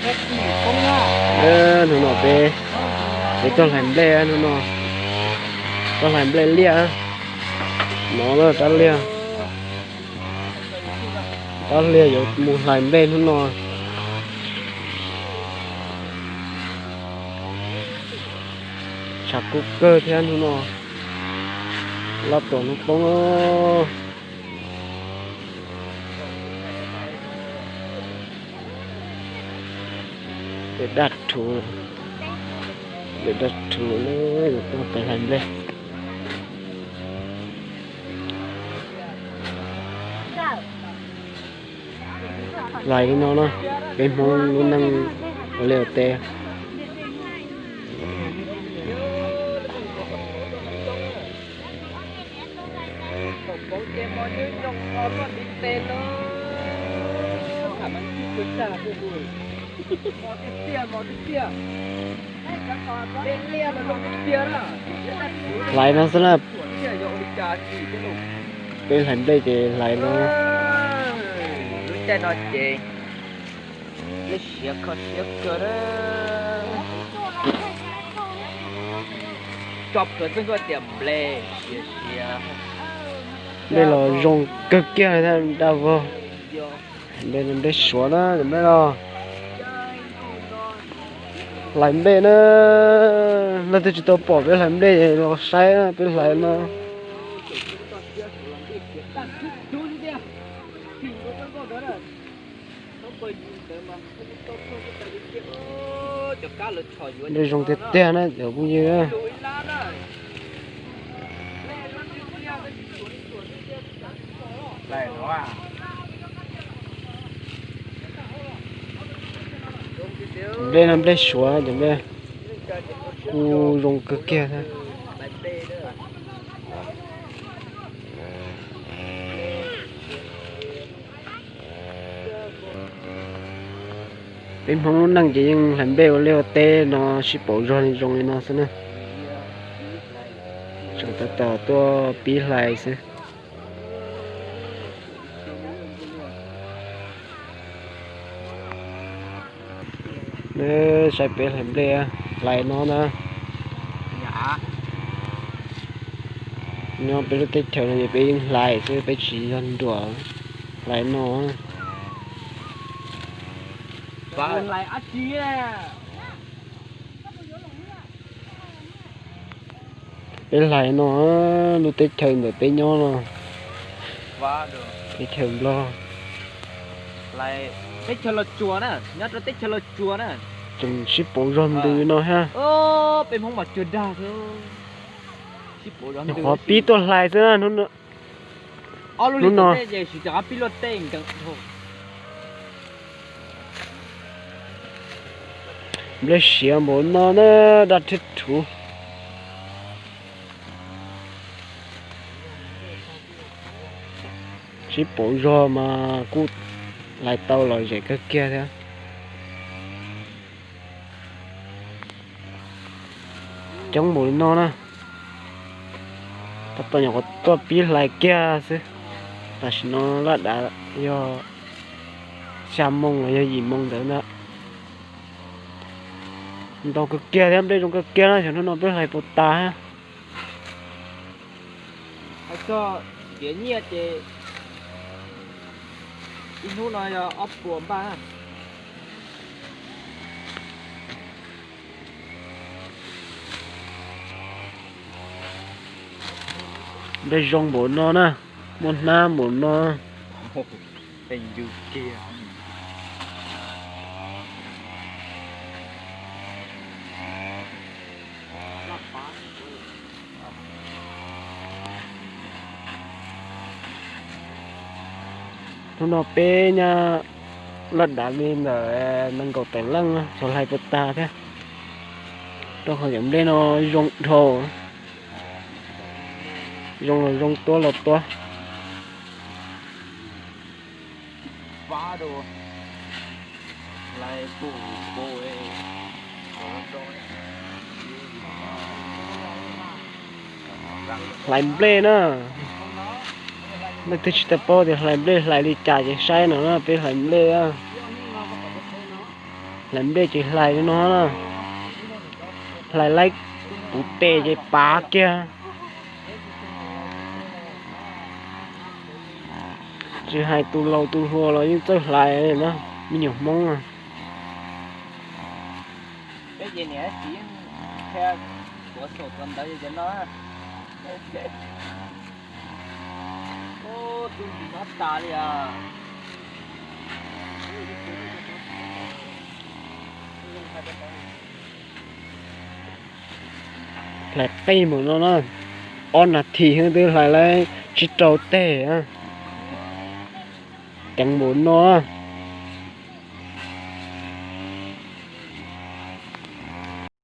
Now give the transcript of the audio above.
Hnub no peb, peb tuaj hlais nplej hnub no, tuaj hlais nplej liaj no na, rab liaj, rab liaj yuav mus hlais nplej hnub no. Tshav kub kawg thiab hnub no, loj tuam hnub poob. Peb daj rhuv, peb daj rhuv na, yuav tuaj hlais nplej. Hlais li no na, peb Hmoob lub neej ua liaj ua teb. Hlais no xwb na. Peb hlais nplej ces hlais no. Lub caij no ces siav kho siab kawg. Tso plhuav xwb kuj tias nplej siav siav. Nplej los zoo kawg kiag thiab daj vog. Nplej, nplej suav na, nplej los. Hlais nplej na, leej twg tsis tau pom peb hlais nplej los saib peb hlais no. Nplej zoo tiag tiag na cov phooj ywg. Nplej no nplej suav cov nplej, kuj zoo kawg kiag thiab. Peb Hmoob lub neej ces yeej hlais nplej ua liaj ua teb no sib pauv zog li zoo li no xwb na. Tseem tab tom tuaj pib hlais xwb. Saib peb hlais nplej, hlais no na. Nyob peb lub teb chaws no ces peb yeej hlais xwb, peb tsis yog nruam, hlais no. Peb hlais no, lub teb chaws ntawm peb nyob no, teb chaws Nplog. Teb chaws Los Tsuas na, nyob rau teb chaws Los Tsuas na. Tseem sib pauv zog ntws no thiab. Peb Hmoob mas cuag dag thiab. Nyuam qhuav pib tuaj hlais xwb na. Hnub no nplej siav npaum no na, daj thiab rhuv. Sib pauv zog mas kuj hlais tau los zem kawg kiag thiab. Coob npaum li no na. Tab tom nyuam qhuav tuaj pib hlais kiag xwb. Tam sim no laj dav yog xya moo los yog yim moo ntawd ntag. Ntau kawg kiag thiab, nplej zoo kawg kiag na, xyov hnub no peb hlais puas tas thiab. Hais txog ntiav nyiaj ces ib hnub no yog ob puas npaj. Nplej zoo npaum no na, muaj hnab npaum no. Hnub no peb nyab laj dav li ntawm nees nkaum tawm leej, xyov hlais puas tas thiab. Rau qhov cov nplej no zoo dhau, zoo los zoo, tuab los tuab. Hlais nplej na. Leej twg tsis tau paub tias hlais nplej hlais li cas ces saib no na, peb hlais nplej. Hlais nplej ces hlais li no na. Hlais laib puv tes ces pav kiag. Tsis hais tus laus tus hluas los yeej txawj hlais li na, me nyuam Hmoob na. Hlais qij npaum no na, ob nas this twb hlais laib tsib rau teg. Ceev npaum no.